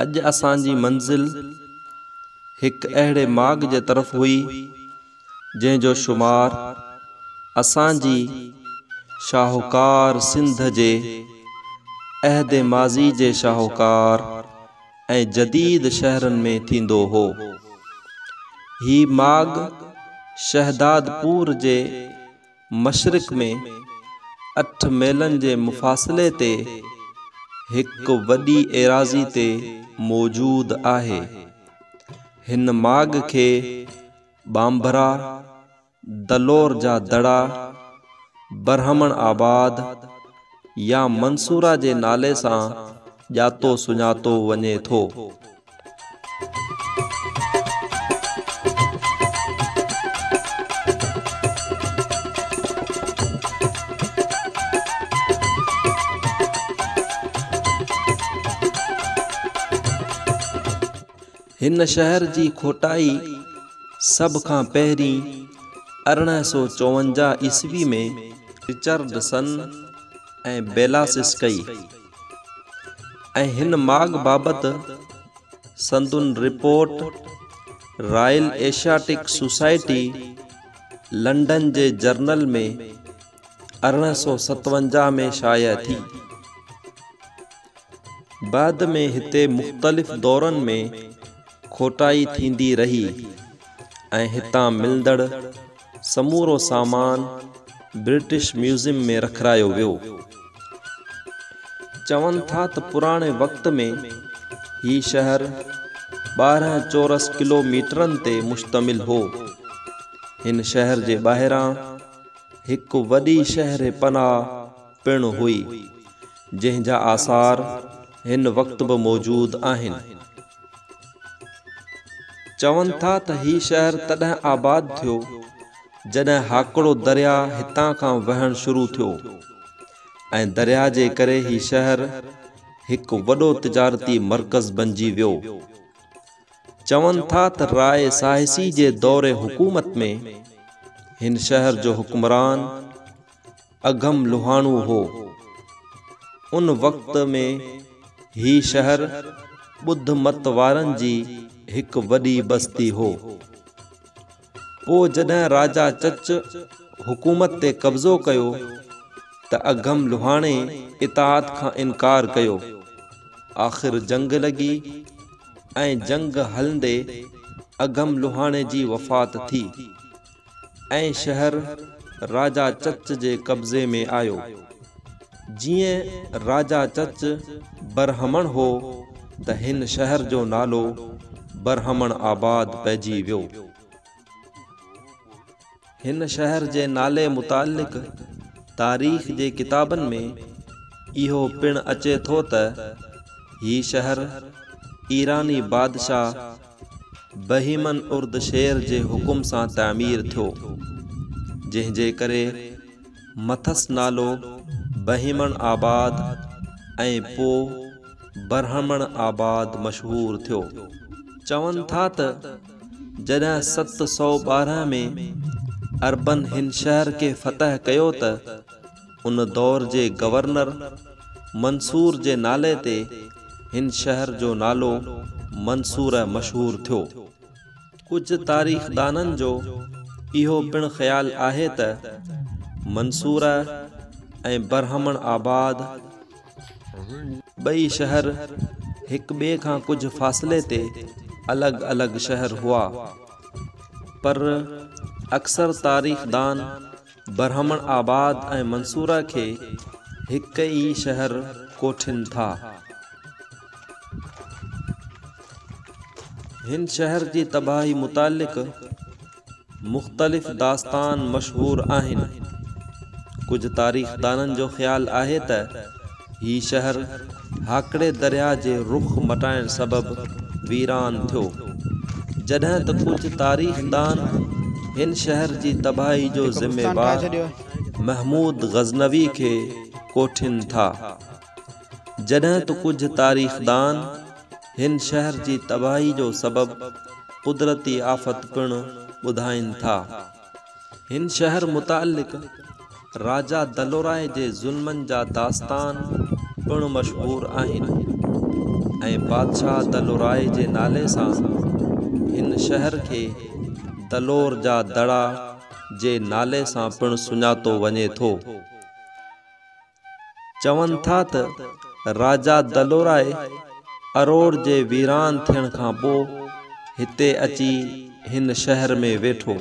اڄ اسان جي منزل هڪ اهڙي ماڳ جي طرف هئي، جنهن جو شمار اسان جي شاهوڪار سنڌ جي عهد ماضي جي شاهوڪار ۽ جديد شهرن ۾ ٿيندو هو. هي ماڳ شهدادپور جي مشرق ۾ 8 ميلن جي مفاصلي تي هڪ وڏي ايراضي تي موجود آهي. هن ماڳ کي بانڀرا، دلور جا دڙا، برهمڻ آباد يا منصوره جي نالي سان ڄاتو سڃاتو وڃي ٿو. هن شهر جي کوٽائي سڀ کان پهرين 1854 عيسوي ۾ رچرڊسن ۽ بيلاسس ڪئي. ۽ هن ماڳ بابت سندن report Royal Asiatic Society London جي جرنل ۾ 1857 ۾ شايع ٿي. بعد ۾ هتي مختلف دورن ۾ کوٽائي ٿيندي رهي ۽ هتان ملندڙ سمورو سامان برٽش ميوزيم ۾ رکرايو ويو. چون ٿا ته پراڻي وقت ۾ هي شهر 12 چورس ڪلو ميٽرن تي مشتمل هو. هن شهر جي ٻاهران هڪ وڏي شهر پناهه پڻ هئي، جنهن جا آثار هن وقت به موجود آهن. چون ٿا ته هي شهر تڏهن آباد ٿيو، جڏهن هاڪڙو درياء هتان کان وهڻ شروع ٿيو ۽ درياء جي ڪري هي شهر هڪ وڏو تجارتي مرڪز بنجي ويو. چون ٿا ته راء ساهسي جي دور حڪومت ۾ هن شهر جو حڪمران اگهم لوهاڻو هو. ان وقت ۾ هي شهر ٻڌ مت وارن جي هڪ وڏي بستي هو. پوء جڏهن راجا چچ حڪومت تي قبضو ڪيو ته اگهم لوهاڻي اطاعت کان انڪار ڪيو. آخر جنگ لڳي ۽ جنگ هلندي اگهم لوهاڻي جي وفات ٿي. ۽ شهر راجا چچ جي قبضي ۾ آيو. جيئن راجا چچ برهمڻ هو ته هن شهر جو نالو برهمڻ آباد پئجي ويو. هن شهر جي نالي متعلق تاريخ جي ڪتابن ۾ اهو پڻ اچي ٿو ته هي شهر ايراني بادشاهه بهمن اردشير جي حڪم سان تعمير ٿيو، جنهن جي ڪري مٿس نالو بهمن آباد ۽ پوء برهمڻ آباد مشهور ٿيو. چون ٿا ته جڏهن 712 ۾ عربن هن شهر کي فتح ڪيو ته ان دور جي گورنر منصور جي نالي تي هن شهر جو نالو منصوره مشهور ٿيو. ڪجهه تاريخدانن جو اهو پڻ خيال آهي ته منصوره ۽ برهمڻ آباد ٻئي شهر هڪ ٻئي کان ڪجهه فاصلي تي الڳ الڳ شهر هئا، پر اڪثر تاريخدان برهمڻ آباد ۽ منصوره کي هڪ ئي شهر ڪوٺين ٿا. هن شهر جي تباهي متعلق مختلف داستان مشهور آهن. ڪجهه تاريخدانن جو خيال آهي ته هي شهر هاڪڙي درياء جي رخ مٽائڻ سبب ويران ٿيو، جڏهن ته ڪجهه تاريخدان هن شهر جي تباهي جو ذميوار محمود غزنوي کي ڪوٺين ٿا، جڏهن ته ڪجهه تاريخدان هن شهر جي تباهي جو سبب قدرتي آفت پڻ ٻڌائين ٿا. هن شهر متعلق راجا دلوراء جي ظلمن جا داستان پڻ مشهور آهن ۽ بادشاهه دلوراء جي نالي سان هن شهر کي دلور جا دڙا جي نالي سان پڻ سڃاتو وڃي ٿو. چون ٿا ته راجا دلوراء اروڙ جي ويران ٿيڻ کان پوء هتي اچي هن شهر ۾ ويٺو،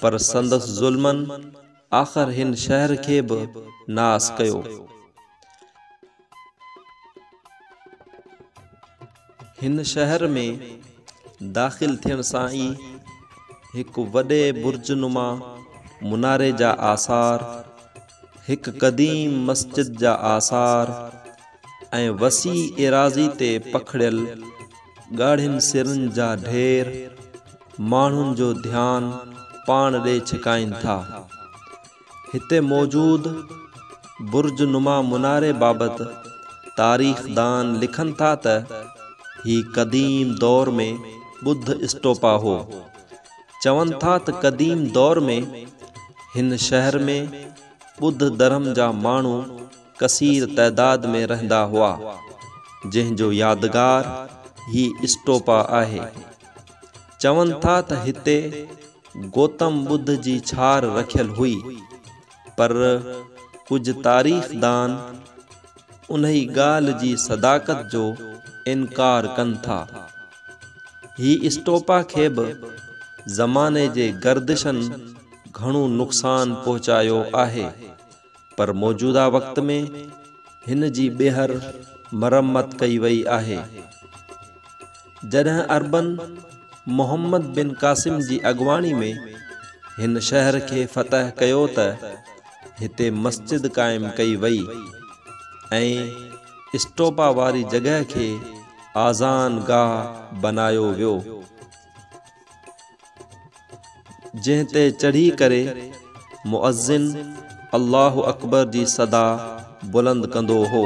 پر سندس ظلمن آخر هن شهر کي به ناس ڪيو. هن شهر ۾ داخل ٿيڻ سان ئي هڪ وڏي برج نما مناري جا آثار، هڪ قديم مسجد جا آثار ۽ وسيع ايراضي تي پکڙيل ڳاڙهين سرن جا ڍير ماڻهن جو ڌيان پاڻ ڏي ڇڪائين ٿا. هتي موجود برج نما مناري بابت تاريخدان لکن ٿا ته هي قديم دور ۾ ٻڌ اسٽوپا هو. چون ٿا ته قديم دور ۾ هن شهر ۾ ٻڌ ڌرم جا ماڻهو ڪثير تعداد ۾ رهندا هئا، جنهن جو يادگار هي اسٽوپا آهي. چون ٿا ته هتي گوتم ٻڌ جي ڇار رکيل هئي، پر ڪجهه تاريخدان انهي ڳالهه جي صداقت جو انڪار ڪن ٿا. هي اسٽوپا کي به زماني جي گردشن گهڻو نقصان پهچايو آهي. پر موجوده وقت ۾ هن جي ٻيهر مرمت ڪئي وئي آهي. جڏهن عربن محمد بن قاسم جي اڳواڻي ۾ هن شهر کي فتح ڪيو ته هتي مسجد قائم ڪئي وئي ۽ اسٽوپا واري جڳهه کي آذان گاهه بنايو ويو. جنهن تي چڙهي ڪري مؤذن الله اڪبر جي صدا بلند ڪندو هو.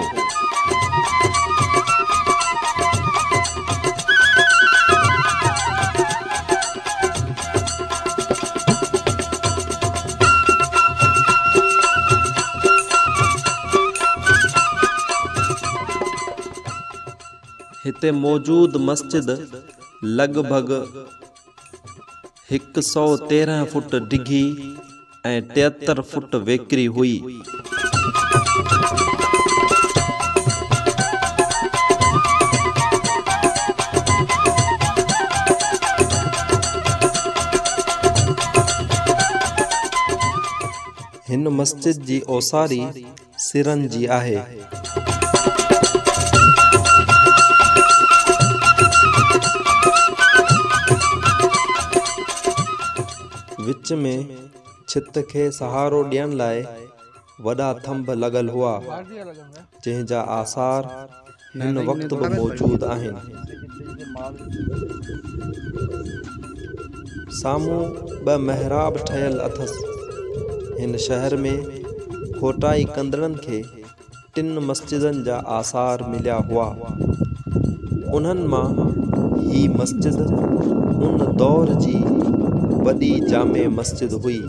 هتي موجود مسجد لڳ ڀڳ 113 فوٽ ڊگهي ۽ 73 فوٽ ويڪري هئي. هن مسجد جي اوساري سرن جي آهي. وچ ۾ ڇت کي سهارو ڏيڻ لاء وڏا ٿنڀ لڳل هئا، جنهن جا آثار هن وقت به موجود آهن. سامهون ٻه محراب ٺهيل اٿس. هن شهر ۾ کوٽائي ڪندڙن کي ٽن مسجدن جا آثار مليا هئا. انهن مان هي مسجد ان دور جي وڏي جامع مسجد هئي.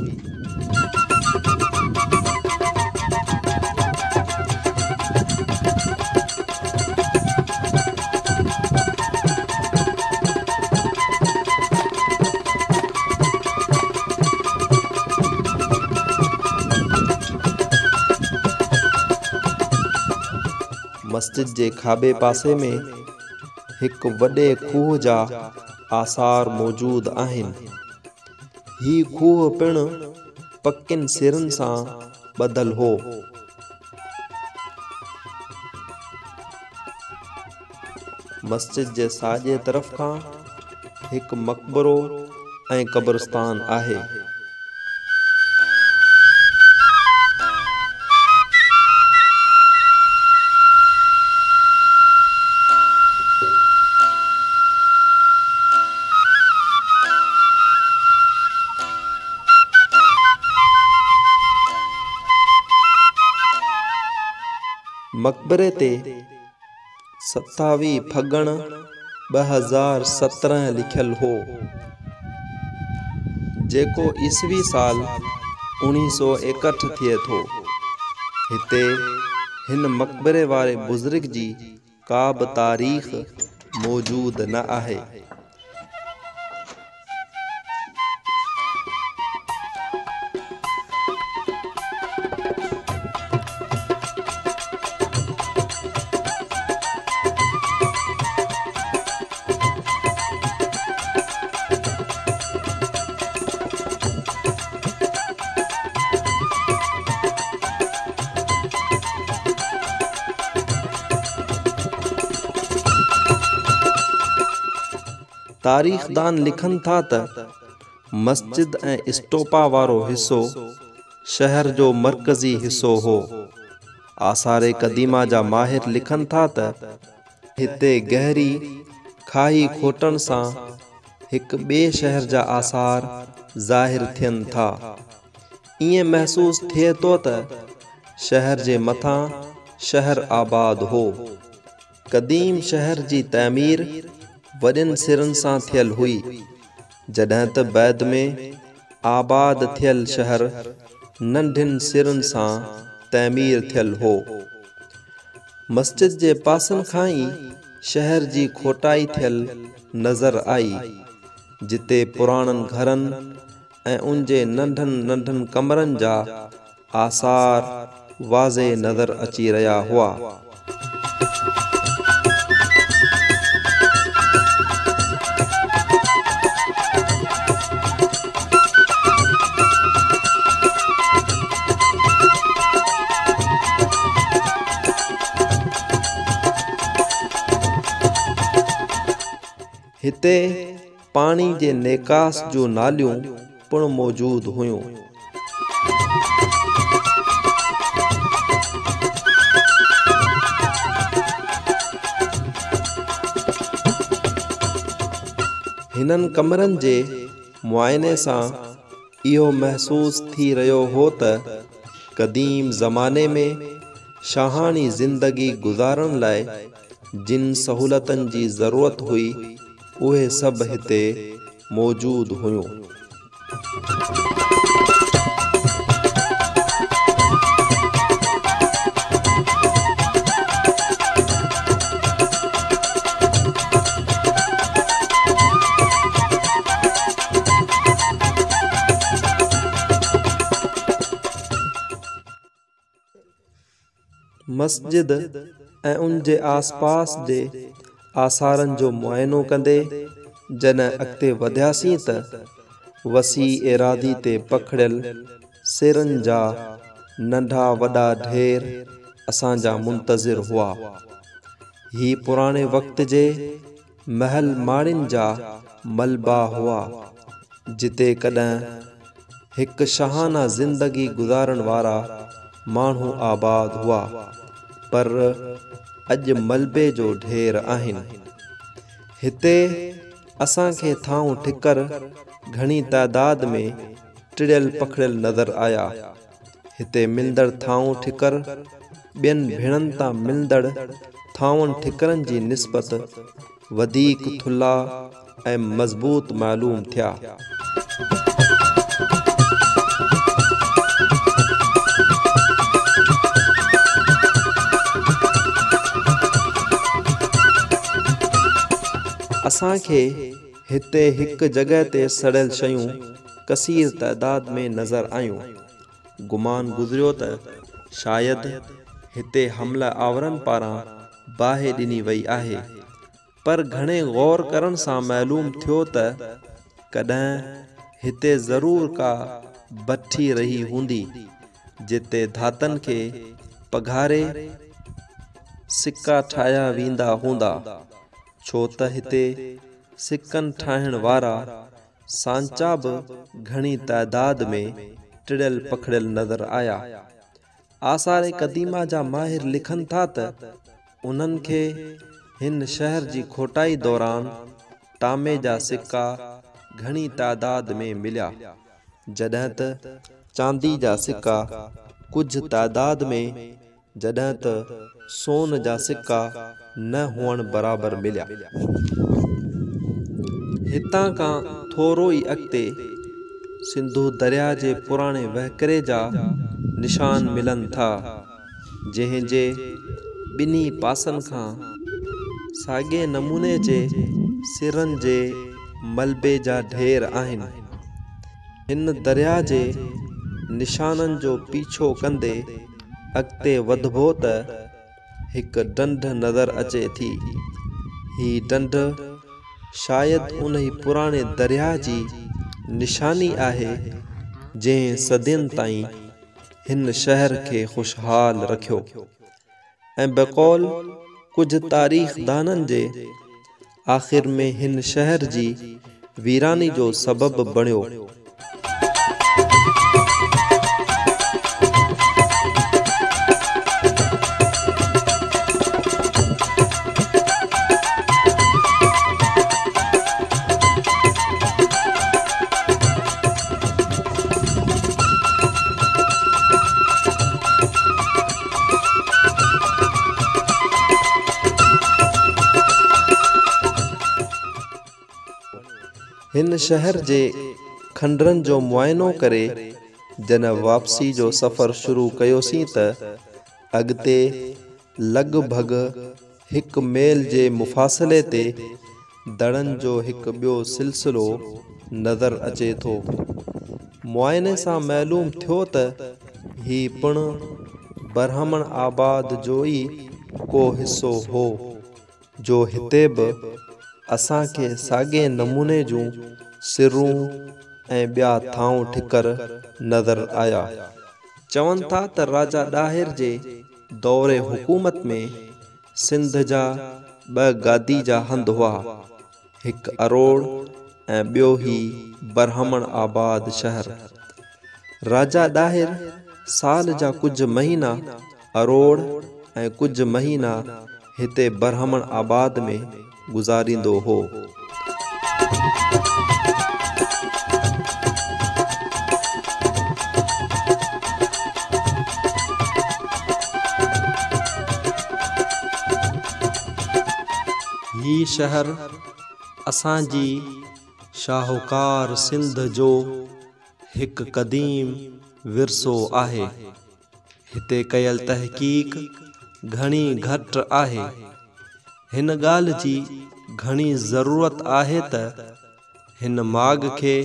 مسجد جي کاٻي پاسي ۾ هڪ وڏي کوهه جا آثار موجود آهن. هي کوهه پڻ پڪين سرن سان ٻڌل هو. مسجد جي ساڄي طرف کان هڪ مقبرو ۽ قبرستان آهي. مقبري تي 27 ڦڳڻ 2017 لکيل هو، جيڪو عيسوي سال 1961 ٿئي ٿو. هتي هن مقبري واري بزرگ جي. ڪا به تاريخ موجود نه آهي. تاريخدان لکن ٿا ته مسجد ۽ اسٽوپا وارو حصو شهر جو مرڪزي حصو هو. آثار قديمه جا ماهر لکن ٿا ته هتي گهري کاهي کوٽڻ سان هڪ ٻئي شهر جا آثار ظاهر ٿين ٿا. ائين محسوس ٿئي ٿو ته شهر جي مٿان شهر آباد هو. قديم شهر جي تعمير وڏين سرن سان ٿيل هئي، جڏهن ته بعد ۾ آباد ٿيل شهر ننڍين سرن سان تعمير ٿيل هو. مسجد جي پاسن کان ئي شهر جي کوٽائي ٿيل نظر آئي، جتي پراڻن گهرن ۽ ان جي ننڍن ننڍن ڪمرن جا آثار واضح نظر اچي رهيا هئا. هتي پاڻي جي نيڪاس جون ناليون پڻ موجود هيون. هنن ڪمرن جي معائني سان اهو محسوس ٿي رهيو هو ته قديم زماني ۾ شاهاڻي زندگي گذارڻ لاء جن سهولتن جي ضرورت هئي، اهي سڀ هتي موجود هيون. مسجد ۽ ان جي آسپاس جي آثارن جو معائنو ڪندي جڏهن اڳتي وڌياسين ته وسيع ايراضي تي پکڙيل سرن جا ننڍا وڏا ڍير اسان جا منتظر هئا. هي پراڻي وقت جي محل ماڙين جا ملبا هئا، جتي ڪڏهن هڪ شاهانه زندگي گذارڻ وارا ماڻهو آباد هئا، پر اڄ ملبي جو ڍير آهن. هتي اسان کي ٿانو ٺڪر گهڻي تعداد ۾ ٽڙيل پکڙيل نظر آيا. هتي ملندڙ ٿانو ٺڪر ٻين ڀيڻن تان ملندڙ ٿانون ٺڪرن جي نسبت وڌيڪ ٿلها ۽ مضبوط معلوم ٿيا. اسان کي هتي هڪ جڳهه تي سڙيل شيون ڪثير تعداد ۾ نظر آيون. گمان گذريو ته شايد هتي حمله آورن پاران باهه ڏني وئي آهي، پر گهڻي غور ڪرڻ سان معلوم ٿيو ته ڪڏهن هتي ضرور ڪا بٺي رهي هوندي، جتي ڌاتن کي پگهاري سڪا ٺاهيا ويندا هوندا، ڇو ته هتي سڪن ٺاهڻ وارا سانچا به گهڻي تعداد ۾ ٽڙيل پکڙيل نظر آيا. آثار قديمه جا ماهر لکن ٿا ته انهن کي هن شهر جي کوٽائي دوران ٽامي جا سڪا گهڻي تعداد ۾ مليا، جڏهن ته چاندي جا سڪا ڪجهه تعداد ۾ جڏهن ته سون جا سڪا نه هئڻ برابر مليا. هتان کان ٿورو ئي اڳتي سنڌو درياء جي پراڻي وهڪري جا نشان ملن ٿا، جنهن جي ٻنهي پاسن کان ساڳئي نموني جي سرن جي ملبي جا ڍير آهن. هن درياء جي نشانن جو پيڇو ڪندي اڳتي وڌبو ته هڪ ڍنڍ نظر اچي ٿي. هي ڍنڍ شايد انهي پراڻي درياء جي نشاني آهي، جنهن صدين تائين هن شهر کي خوشحال رکيو ۽ بقول ڪجهه تاريخدانن جي آخر ۾ هن شهر جي ويراني جو سبب بڻيو. هن شهر جي کنڊرن جو معائنو ڪري جڏهن واپسي جو سفر شروع ڪيوسين ته اڳتي لڳ ڀڳ هڪ ميل جي مفاصلي تي دڙن جو هڪ ٻيو سلسلو نظر اچي ٿو. معائني سان معلوم ٿيو ته هي پڻ برهمڻ آباد جو ئي ڪو حصو هو، جو هتي به اسان کي ساڳئي نموني جون سرون ۽ ٻيا ٿانو ٺڪر نظر آيا. چون ٿا ته راجا ڏاهر جي دور حڪومت ۾ سنڌ جا ٻه گادي جا هنڌ هئا، هڪ اروڙ ۽ ٻيو هي برهمڻ آباد شهر. راجا ڏاهر سال جا ڪجهه مهينا اروڙ ۽ ڪجهه مهينا هتي برهمڻ آباد ۾ گذاريندو هو. هي شهر اسان جي شاهوڪار سنڌ جو هڪ قديم ورثو آهي. هتي ڪيل تحقيق گهڻي گهٽ آهي. هن ڳالهه جي گهڻي ضرورت آهي ته هن ماڳ کي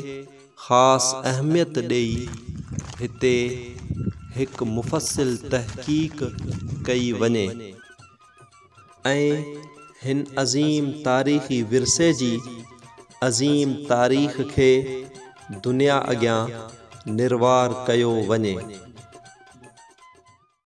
خاص اهميت ڏيئي هتي هڪ مفصل تحقيق ڪئي وڃي ۽ هن عظيم تاريخي ورثي جي عظيم تاريخ کي دنيا اڳيان نروار ڪيو وڃي.